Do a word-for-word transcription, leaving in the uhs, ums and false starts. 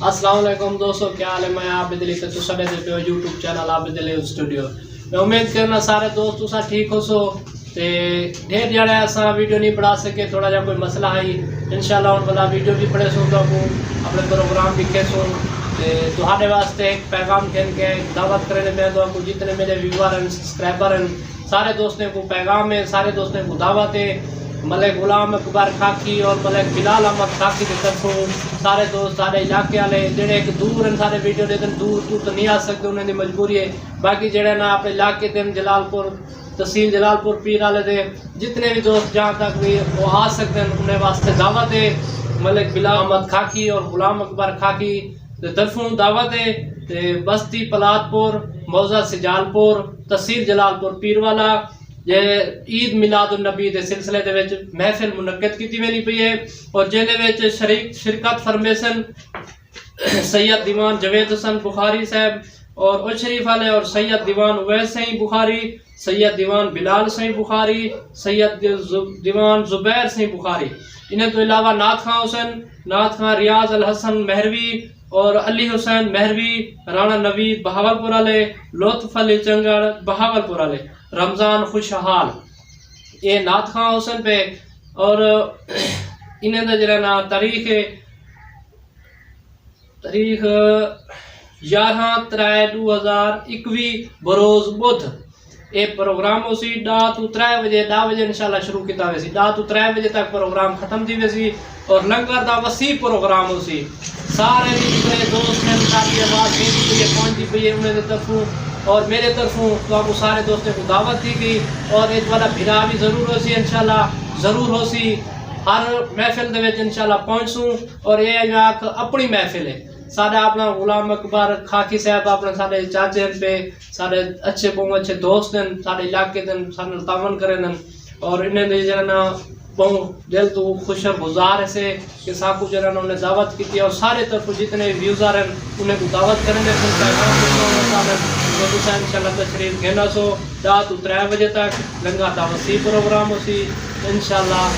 السلام علیکم دوستو، کیا حال ہے؟ میں عابد علی تے تساں ݙیہدے پیو یوٹیوب چینل عابد علی اسٹوڈیو۔ میں امید کرنا سارے دوست تساں ٹھیک ہوسو۔ تے ڈھیر جاڑے اساں ویڈیو نہیں بنا سکے، تھوڑا جا کوئی مسئلہ آئی۔ انشاءاللہ ہن ولا ویڈیو بھی پڑھے سوں، تو کو اپنے پروگرام لکھے سوں۔ تے تہاڈے واسطے ایک پیغام گھن کے ایک دعوت کرنے میں تو کو جتنے میرے ویور ہیں، سبسکرائبر ہیں، سارے دوستیں کو پیغام ہے، سارے دوستیں کو دعوت ہے۔ ملک غلام اکبر خاکی اور ملک بلال احمد خاکی کی طرفوں سارے دوست سارے علاقے والے جڑے ایک دور ہیں، سارے ویڈیو دے دن دور دور تو نہیں آ سکتے، انہیں دی مجبوری ہے۔ باقی جڑے نا اپنے علاقے دے جلال پور، تحصیل جلال پور پیر والے دے جتنے بھی دوست جہاں تک بھی وہ آ سکتے ہیں، انہیں واسطے دعوت ہے۔ ملک بلال احمد خاکی اور غلام اکبر خاکی دے طرفوں دعوت ہے۔ تے بستی پلات پور، موضع سجال پور، تحصیل جلال پور پیر والا، جے عید میلاد النبی دے سلسلے دے وچ محفل منعقد کیتی ویندی پئی ہے اور جیندے وچ شریک شرکت فرمیسن سید دیوان جاوید حسن بخاری صاحب اور اچ شریف والے اور سید دیوان اویس سئیں بخاری، سید دیوان بلال سئیں بخاری، سید دی-، زو-، دیوان زبیر سئیں بخاری۔ انہیں تو علاوہ نعت خواں حسین، نعت خواں ریاض الحسن مہروی اور علی حسین مہروی، رانا نوید بہاول پور والے، لطف علی چنگڑ بہاول پور والے، رمضان خوشحال، اے نعت خواں حسین پہ۔ اور انہیں دا جڑا نا تاریخ ہے، تاریخ یارہاں ترے ݙو ہزار اکوی، بروز ٻدھ۔ اے پروگرام ہوسی ݙاہ توں ترے وجے، ݙاہ وجے انشاءاللہ شروع کیتا ویسی، ݙاہ توں ترے وجے تک پروگرام ختم تھی ویسی اور لنگر دا وسیع پروگرام ہوسی۔ سارے جتنے دوست ہیں، ساری آواز ویندی پئی ہے، پہنچدی پئی ہے انہیں دے طرفوں اور میرے طرفوں تو آپ سارے دوستوں کو دعوت دی گئی اور ایک والا بھرا بھی ضرور ہوسی، انشاءاللہ ضرور ہوسی۔ ہر محفل دے وچ انشاءاللہ پہنچسوں اور اے آکھ اپنی محفل ہے۔ ساݙا اپݨا غلام اکبر خاکی صاحب اپݨے ساݙے چاچے ہن پئے، ساݙے اچھے، ٻہوں اچھے دوست ہن، ساݙے علاقے دے ہن، ساݙے نال تعاون کریندن۔ اور انہیں دے جیڑھا نا ٻہوں دل توں خوش گزار ہسے کہ ساکوں جیڑھا نا انہیں دعوت کیتی ہے۔ اور سارے طرفوں جتنے ویوزر ہن، انہیں کوں دعوت کریندے ہن، پیغام ݙتا ہویا ساݙے، تو تساں انشاءاللہ تشریف گھن آسو۔ ݙاہ توں ترے وجے تک لنگر دا وسیع پروگرام ہوسی انشاءاللہ۔